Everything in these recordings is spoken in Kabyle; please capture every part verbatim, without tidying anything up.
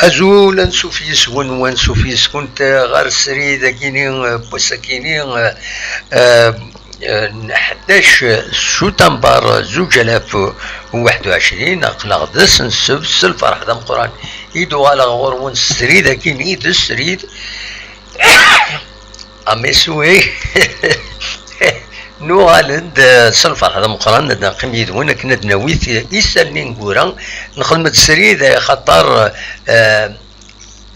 Azul, ansuf yes-wen, ansuf yes-kunt ɣer srid-agini n wass-agini, eh, eh, n ḥdac sutamber zuǧ alaf u waḥed u ɛecrin. Aql-aɣ d ass n ssebt, s lferḥ d ameqqran i d-uɣaleɣ ɣur-wen s srid-agini d srid. Amesway. Nuɣal-d, eh, s lferḥ d ameqqran, ad neqqim yid-wen akken ad nawi ti-, isallen ineggura. Nexdem-d srid, eh, xaṭer, eh,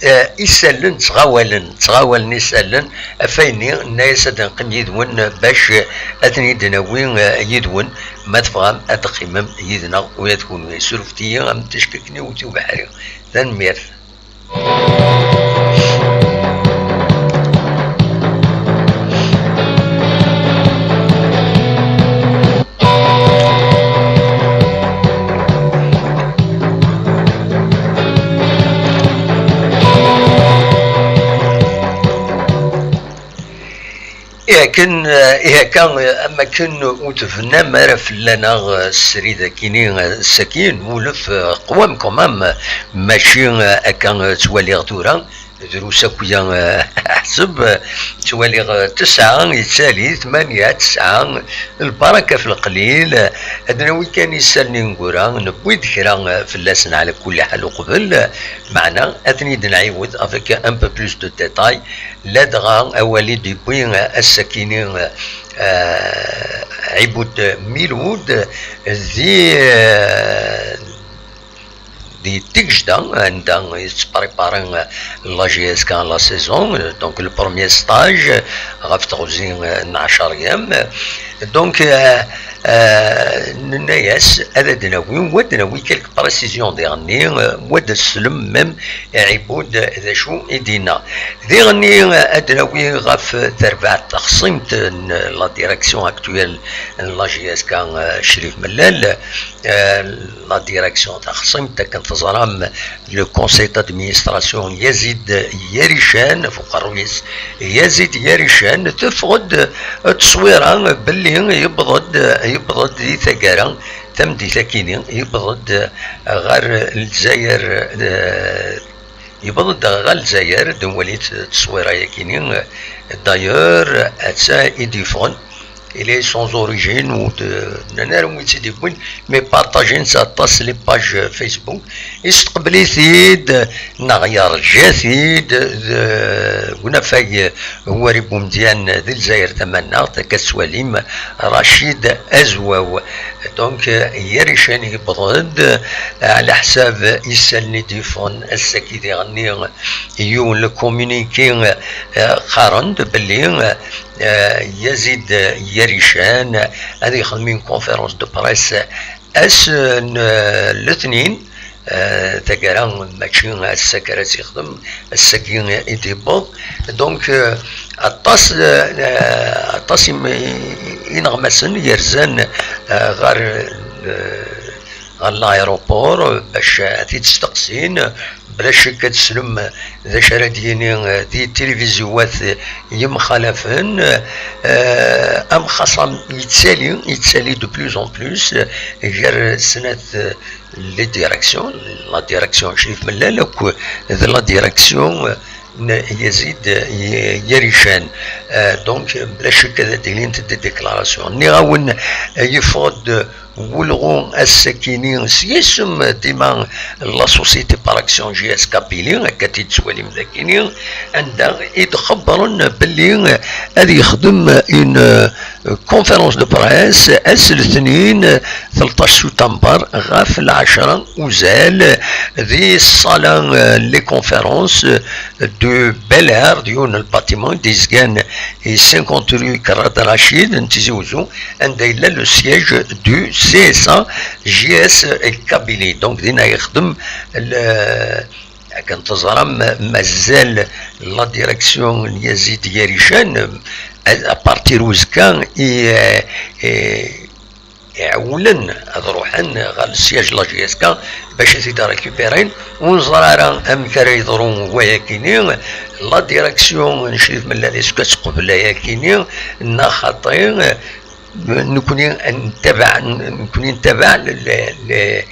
eh, isallen ttɣawalen, ttɣawalen isallen. Ɣef wayen-nni, nenna-yas ad neqqim yid-wen, eh, bac, eh, ad ten-id-nawi, eh, yid-wen. Ma tebɣam ad teqqimem yid-neɣ ula d kunwi. Surfet-iyi am teckikin-iw d ubeḥri. Tanemmirt. Ihi akken, ihi akka, am akken ur tebnam ara fell-aneɣ, eh, srid akini, eh, sakin, mulef, eh, qwam quand même, mačči, eh, akka, eh, ttwaliɣ tura, drus akya, eh, ḥseb, eh, ttwaliɣ, eh, tesɛa, yettali, tmanya, tesɛa, lbaraka f leqlil, eh, ad nawi kan isallen ineggura, newwi-d kra, eh, fell-asen ɛla kulli ḥal uqbel, eh, meɛna ad ten-id-nɛiwed avec un peu plus de détails. Ladɣa awal i d-yewwi ass-akini, eh, Ɛibud Milud di, eh, di Tigejda, anda yettprépari la J S K la saison, donc le premier stage ɣef teɣzi n ɛecṛ ayyam. Donc, eh, eh, nenna-yas ad d-nawi, wa d-nawi quelques précisions diɣenni, eh, wa d-slem même Ɛibud d acu i d-yenna. Diɣenni, eh, ad d-nawi ɣef terbaɛt taxṣimt n la direction actuelle n la J S K, eh, Crif Mellal, eh, la direction taxṣimt, akken teẓram, le conseil d'administration Yazid Yarican, ɣef uqerruy-is Yazid Yarican, teffeɣ-d, eh, tteswira belli yewweḍ-d, yewweḍ-d di taggara, tameddit akini, yewweḍ-d ɣer Lezzayer, eh, yewweḍ-d ɣer Lezzayer, d-nwali-t tteswira-yakini. D'ailleurs, atta i d-yeffɣen, il est sans origine, ur d-nnan ara wi tt-id-yewwin, mais partagen-tt aṭas les pages Facebook. Yesteqbel-it-id, neɣ yerǧa-t-id, d unafag Wari Bumedyan di Lezzayer Tamaneɣt, akka tettwalim Racid Azwaw. Donc, Yarican yewweḍ-d, ɛla ḥsab isallen i d-yeffɣen ass-agi diɣenni, yiwen le communiqué, eh, qqaren-d belli, eh, Yazid Yarican ad yexdem une conférence de presse ass n, eh, letnin, eh, taggara, mačči ass-a kan ara tt-yexdem, ass-agi i d-yewweḍ. Donc, eh, aṭas, eh, aṭas im-, ineɣmasen yerzan, eh, ɣer, eh, ɣer l'aéroport bac ad t-id-steqsin, bla ccek ad teslem d acu ara d-yini, eh, di tilivizywat yemxalafen. Eh, amxaṣam yettali, yettali de plus en plus, eh, gar snat, eh, les directions, la direction Crif Mellal akked la direction, eh, n Yazid, eh, Yarican. Eh, donc, bla ccek ad d-ilint des déclarations. Nniɣ-awen, eh, yeffeɣ-d wulɣu ass-akini s yisem dima la Société par Action J S Kabylie, akka tt-id-tettwalim dagini, anda i d-xebbren belli ad yexdem une, euh, conférence de presse ass letnin, tleṭṭac sutamber ɣef lɛecṛa uzal di ṣṣala, euh, les conférences, euh, de Bel Air, d yiwen n lbatiman i d-yezgan i cinquante rue Kerrad Racid n Tizi Uzzu, anda yella le siège du C S A J S Kabylie. Donc, dinna yexdem le, akken teẓram, mazal la direction n Yazid Yarican, à partir uzekka, i, i, iɛewwlen ad ruḥen ɣer le siège n la J S K bac ad t-id-récupérin. Ur neẓri ara amek ara yeḍru wayakini. La direction n Crif Mellal, est-ce que ad teqbel ayakini neɣ xaṭi? Nekkni ntabaɛ, nekkni ntabaɛ les, les,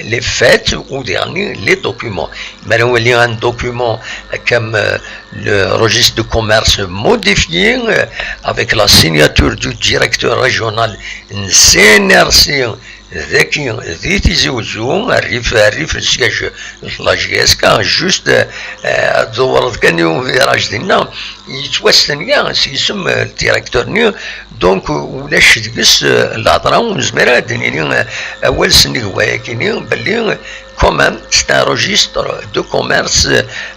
les faits ou dernier les documents. Ma ara wali un document comme euh, le registre de commerce modifié euh, avec la signature du directeur régional n C N R C daki di Tizi Uzzu, rrif, rrif le siège de la J S K, juste euh, ad tẓewreḍ kan i uviraj dinna, yettwastenga s yisem n directeur-nni. Donc ulac deg-s lhedra, ur nezmir ad d-nini awal sennig wayakini belli quand même c'est un registre de commerce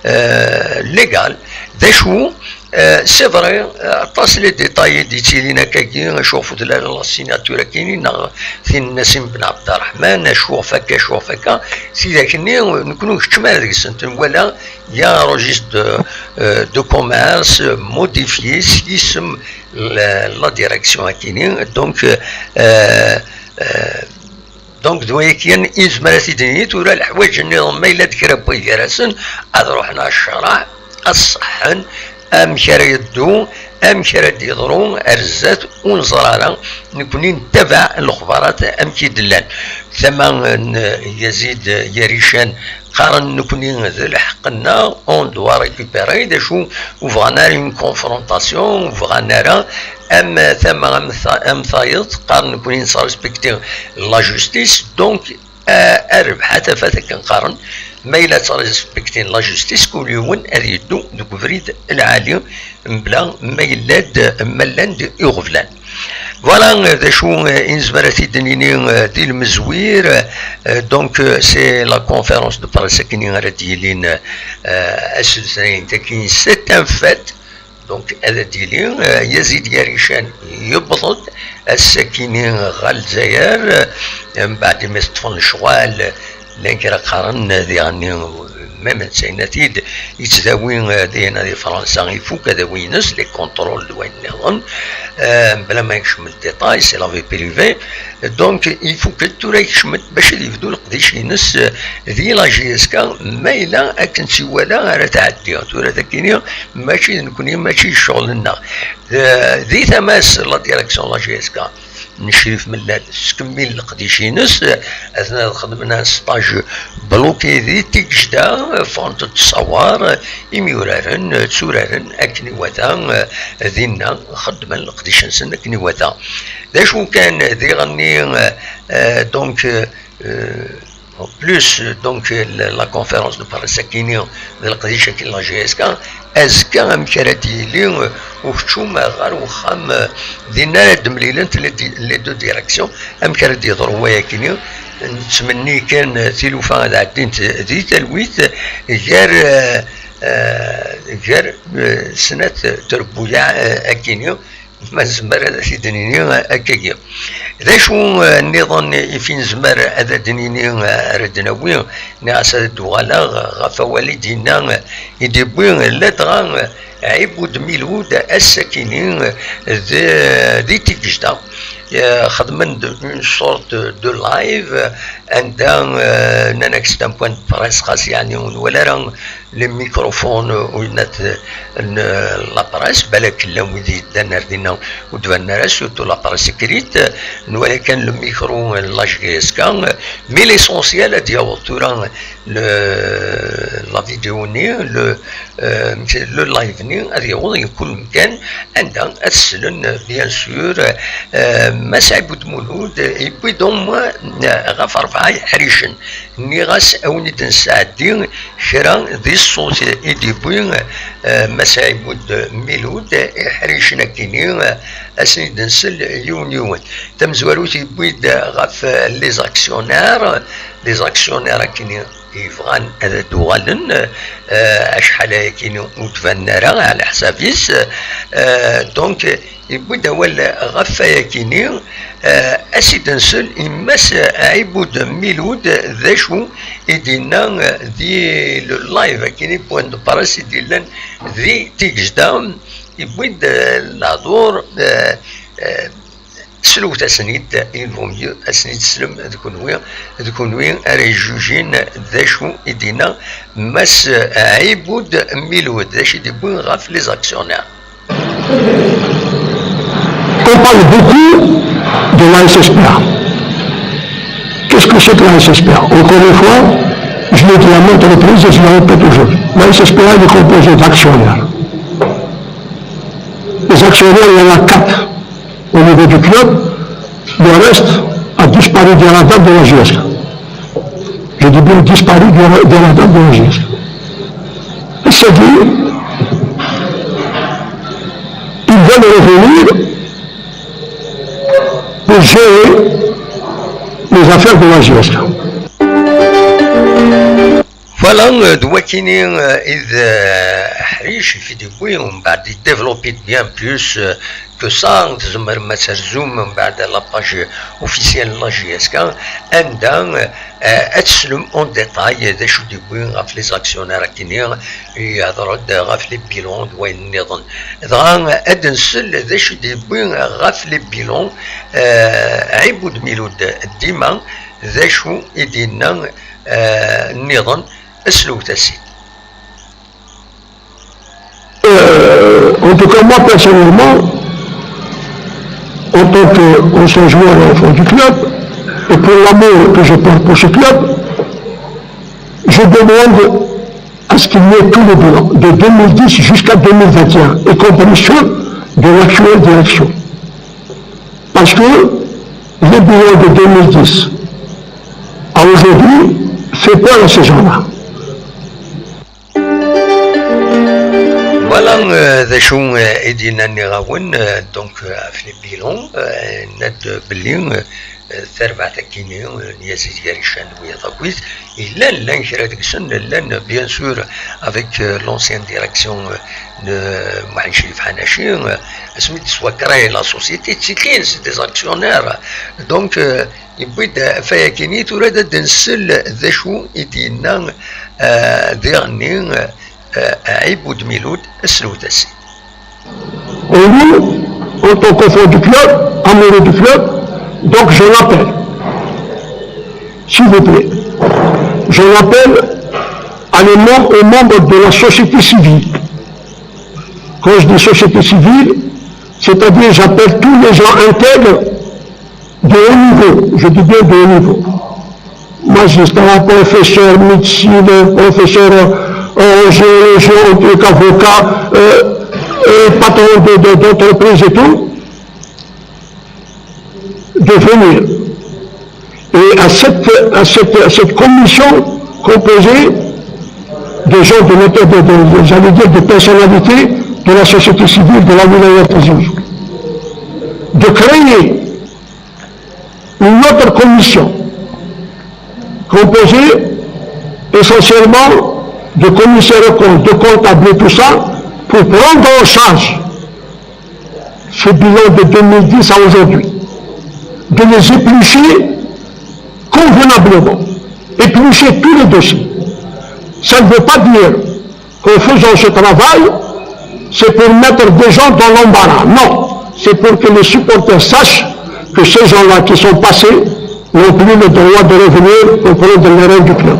euh, légal. D acu euh, c'est vrai, aṭas les détails i d-yettilin akkagi, acu ɣef udlal la signature akini neɣ tin n Nassim Ben Abderrahman, acu ɣef akka, acu ɣef akka, tidak-nni nekkni ur keččem ara deg-sent, nwala il y a un registre de, euh, de commerce modifié s yisem la, la direction akini. Donc euh, euh, donc d wayaki kan i nezmer ad t-id-nini. Tura leḥwayeǧ nniḍen ma yella-d kra n wid gar-asen ad ruḥen ar ccreɛ, ad ṣeḥḥen amek ara yeddu, amek ara d-yeḍru ar zdat, ur neẓri ara. Nekkni nettabaɛ lexbarat amek i d-llan. Tama n Yazid Yarican qqaren nekkni d lḥeqq-nneɣ, on doit récupérer, d acu ur bɣan ara une confrontation, ur bɣan ara am tama am ta- am tayeḍ, qqaren nekkni nesrespecter la justice. Donc euh, a rrbeḥ a tafat akken qqaren, ma yella ttrespektin la justice, kul yiwen ad yeddu deg ubrid lɛali, mebla ma yella-d, ma llan-d iɣeblan. Voilà euh, d acu euh, i nezmer ad t-id-nini euh, di lmezwir. Euh, donc euh, c'est la conférence de presse akken ara d-yilin euh, ass n letnayen tagi, c'est un fait. Donc ad d-yili euh, Yazid Yarican yewweḍ-d ass-akini ɣer Lezzayer, euh, mbeɛd imi teṭṭfen lecɣal, llan kra qqaren diɣenni même d taynat-id yettdawi euh, dihin di Fransa, ifuk adawi-ines, les contrôles d wayen nniḍen, euh, bla ma yekcem le détail, c'est la vie privée. Donc ifuk-d, tura yekcem-d bac ad yebdu leqdic-ines euh, di la J S K, ma yella akken tt-iwala ara tɛeddi. Tura d akini mačči d nekkni, mačči d ccɣel-nneɣ. D- di tama-s la direction la J S K n Crif Mellad tettkemmil leqdic-ines, atna ad xedmen un stage bloqué di Tigejda, ffɣent-d ttṣawar, imyuraren tturaren akken iwata dinna, xeddmen leqdic-nsen akken iwata. D acu kan diɣenni euh, donc euh, plus donc la, la conférence de presse akini d leqdic akkin la J S K, azekka amek ara d-yili ukeččum ɣer uxxam, dinna ara d-mlilent les deux directions, amek ara d-yeḍru wayakini. Nettmenni kan tilufa ad ɛeddint di talwit gar gar snat trebbuyaɛ akini, ma nezmer ad t-id-nini akkagi. D acu nniḍen i fi nezmer ad d-nini, ara d-nawi? Nniɣ-as ad d-uɣaleɣ ɣef awal i d-yenna, i d-iwwi ladɣa Ɛibud Milud ass-akini di Tigejda. Xedmen-d une sorte de live anda nnan-ak c'est un point de presse, xas yeɛni ur nwala ara les microphones, euh, ou une note, euh, la presse, balak llan wid yeddan ar dinna ur d-banen ara, surtout la presse écrite, nwala kan le micro, euh, la J S K, euh, mais l'essentiel ad yaweḍ tura le, la vidéo-nni, le, euh, le live-nni ad yaweḍ i kul mkan anda ad slen, euh, bien sûr, euh, Mass Ɛibud Mulud, euh, yewwi-d au moins, euh, ɣef rebɛa yeḥricen. Nniɣ-as a wen-id-nesɛeddi kra di ṣṣut i d-yewwi Mass Ɛibud Milud, iḥricen akkin-nni, a sen-id-nsel yiwen yiwen. Tamezwarut yewwi-d ɣef les actionnaires, les actionnaires akkin-nni yebɣan ad d-uɣalen, acḥal ayakini ur d-banen ara ɛla ḥsab-is. Donc, yewwi-d awal ɣef wayakini, a s-id-nsel i Mass Ɛibud Milud d acu i d-yenna di le live akini point de presse i d-yellan di Tigejda. Yewwi-d lehdur, slewt-asen-id, il vaut mieux ad sen-id-teslem d kunwi, d kunwi ara yejjujin d acu i d-yenna Mass Ɛibud Milud, d acu i d-yewwi ɣef les actionnaires. On parle beaucoup de la S S P A. Qu'est-ce que c'est que la S S P A? Encore une fois, je l'ai dit à maintes reprises et je le répète aujourd'hui. La S S P A, elle est composée d'actionnaires. Les actionnaires, il y en a quatre au niveau du club. Le reste a disparu dès la date de la J S K. Je dis bien disparu dès la, dès la date de la J S K. C'est-à-dire, ils veulent revenir pour gérer les affaires de la J S K. Voilà, euh, d wakini euh, i d euh, aḥric i t-id-yewwi, umbeɛd idéveloppe-it bien plus euh, que ça, tzemrem ad terzum umbeɛd la page officielle n la J S K, anda euh, ad teslem en détail d acu i d-yewwi ɣef les actionnaires akini, ihder-d ɣef les bilans d wayen nniḍen. Dɣa ad nsel d acu i d-yewwi ɣef les bilans, euh, Ɛibud Milud dima d acu i d-yenna euh, nniḍen, slewt-as-id. Euh, en tout cas, moi personnellement, en tant qu'ancien joueur et enfant du club, et pour l'amour que je porte pour ce club, je demande à ce qu'il y ait tous les bilans de deux mille dix jusqu'à deux mille vingt et un, y compris ceux de l'actuelle direction. Parce que les bilans de deux mille dix à aujourd'hui fait peur à ces gens-là. Voilà, euh, d acu euh, i d-yenna nniɣ-awen, euh, donc euh, ɣef les bilans, euh, yenna-d belli euh, tarbaɛt akini n Yazid Yarican d wiyaḍ akkit, llan, llan kra deg-sen, llan bien sûr avec euh, l'ancienne direction euh, n Muḥend Crif Ḥanaci, euh, asmi d-teswa créer la société, ttikin, c'est des actionnaires. Donc euh, yewwi-d ɣef wayakini, tura ad d-nsel d acu i d-yenna euh, diɣenni euh, Ɛibud Milud, slewt-as-id. Et nous, en tant qu'enfant du club, amoureux du club, donc j'en appelle, s'il vous plaît, j'en appelle à les membres, aux membres de la société civile. Quand je dis société civile, c'est-à-dire j'appelle tous les gens intègres de haut niveau, je dis bien de haut niveau. Magistrat, professeur, médecin, professeur euh, en géologie, en truc, avocat, euh, et patron de- de- d'entreprise et tout, de venir. Et à cette, à cette, à cette commission composée des gens de l'auteur, de, de- j'allais dire des personnalités de la société civile de la wilaya Tizi Ouzou, de créer une autre commission composée essentiellement de commissaires aux comptes, de comptables et tout ça, pour prendre en charge ce bilan de deux mille dix à aujourd'hui, de les éplucher convenablement, éplucher tous les dossiers. Ça ne veut pas dire qu'en faisant ce travail, c'est pour mettre des gens dans l'embarras. Non, c'est pour que les supporters sachent que ces gens-là qui sont passés n'ont plus le droit de revenir pour prendre les rênes du club.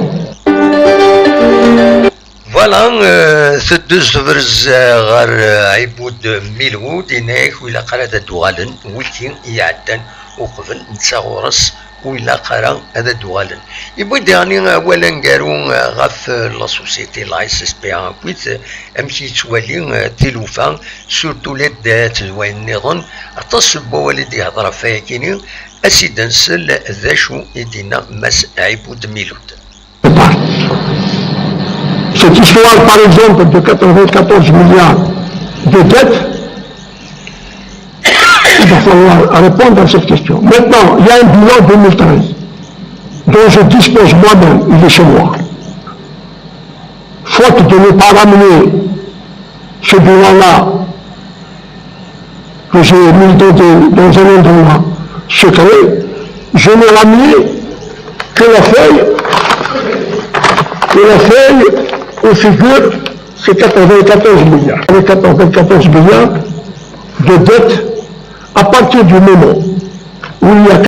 Voilà, euh, teddez tebrez euh, ɣer euh, Ɛibud Milud, yenna-yak ur ilaq ara ad d-uɣalen wigi iɛeddan uqbel, netta ɣur-s ur ilaq ara ad d-uɣalen. Yewwi-d daɣen awal aneggaru ɣef la société, la S S P A akkit amek yettwali tilufa, surtout les dettes d wayen nniḍen. Aṭas n wawal i d-ihder ɣef wayakini, a s-id-nsel d acu i d-yenna Mass Ɛibud Milud. Cette histoire, par exemple, de quatre-vingt-quatorze milliards de dettes, il va falloir répondre à cette question. Maintenant, il y a un bilan deux mille treize dont je dispose moi-même, il est chez moi. Faute de ne pas ramener ce bilan-là que j'ai mis dans, un- dans un endroit secret, je n'ai ramené que la feuille, que la feuille où figurent ces quatre-vingt-quatorze milliards. Les quatre-vingt-quatorze milliards de dettes, à partir du moment où il y a